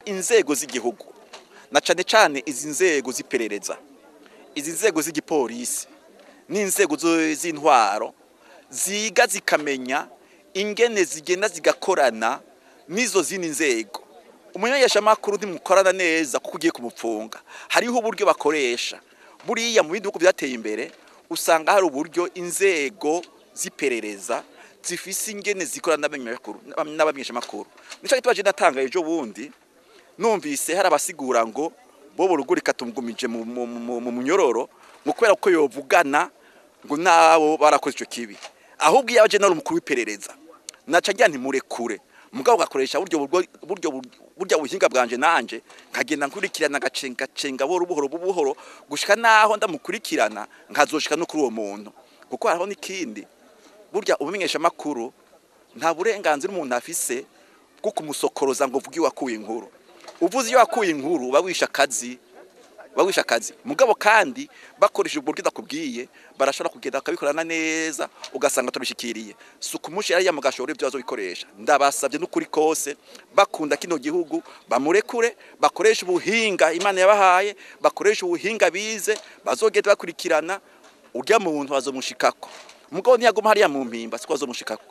Inzego z'igihugu na cane cane izi nzego z'iperereza, izi nzego z'igipolisi n'inzego z'intwaro ziga zikamenya ingene zigenda zigakorana n'izo zindi nzego. Umumenyeshamakuru ntimukorana neza kuko ugiye kumupfunga. Hariho uburyo bakoresha. Buriya mu bindi bihugu vyateye imbere usanga hari uburyo inzego z'iperereza zifise ingene zikorana n'abamenyeshamakuru. Nico gituma je natangaye ejo bundi numvise hari abasigura ngo Bobo Rugurika tumugumije mu munyororo ngo kubera ko yovugana ngo nabo barakoze ico kibi. Ahubwo iyo aje nari umukuru w'iperereza naca ngira ntimurekure, mugabo gakoresha buryo burya buhinga bwanje nanje nkagenda nkurikirana gacenga cenga buhoro buhoro buhoro gushika naho ndamukurikirana nkazoshika no kuri uwo muntu. Kuko hariho n'ikindi, burya ubumenyesha makuru nta burenganzira umuntu afise bwo kumusokoroza ngo uvuge wakuye inkuru. Uvuze iyo wakuye inkuru bawisha akazi, bawisha akazi. Mugabo kandi bakoresha uburyo ndakubwiye barashobora kugenda bakabikorana neza ugasanga turabishikiriye. Si ukumushira hariya mu gashoro ivyo bazobikoresha. Ndabasavye n'ukuri kose bakunda kino gihugu bamurekure, bakoresha ubuhinga Imana yabahaye, bakoresha ubuhinga bize, bazogenda bakurikirana urya muntu bazomushikako. Mugabo ntiyaguma hariya mu mpimba siko bazomushikako.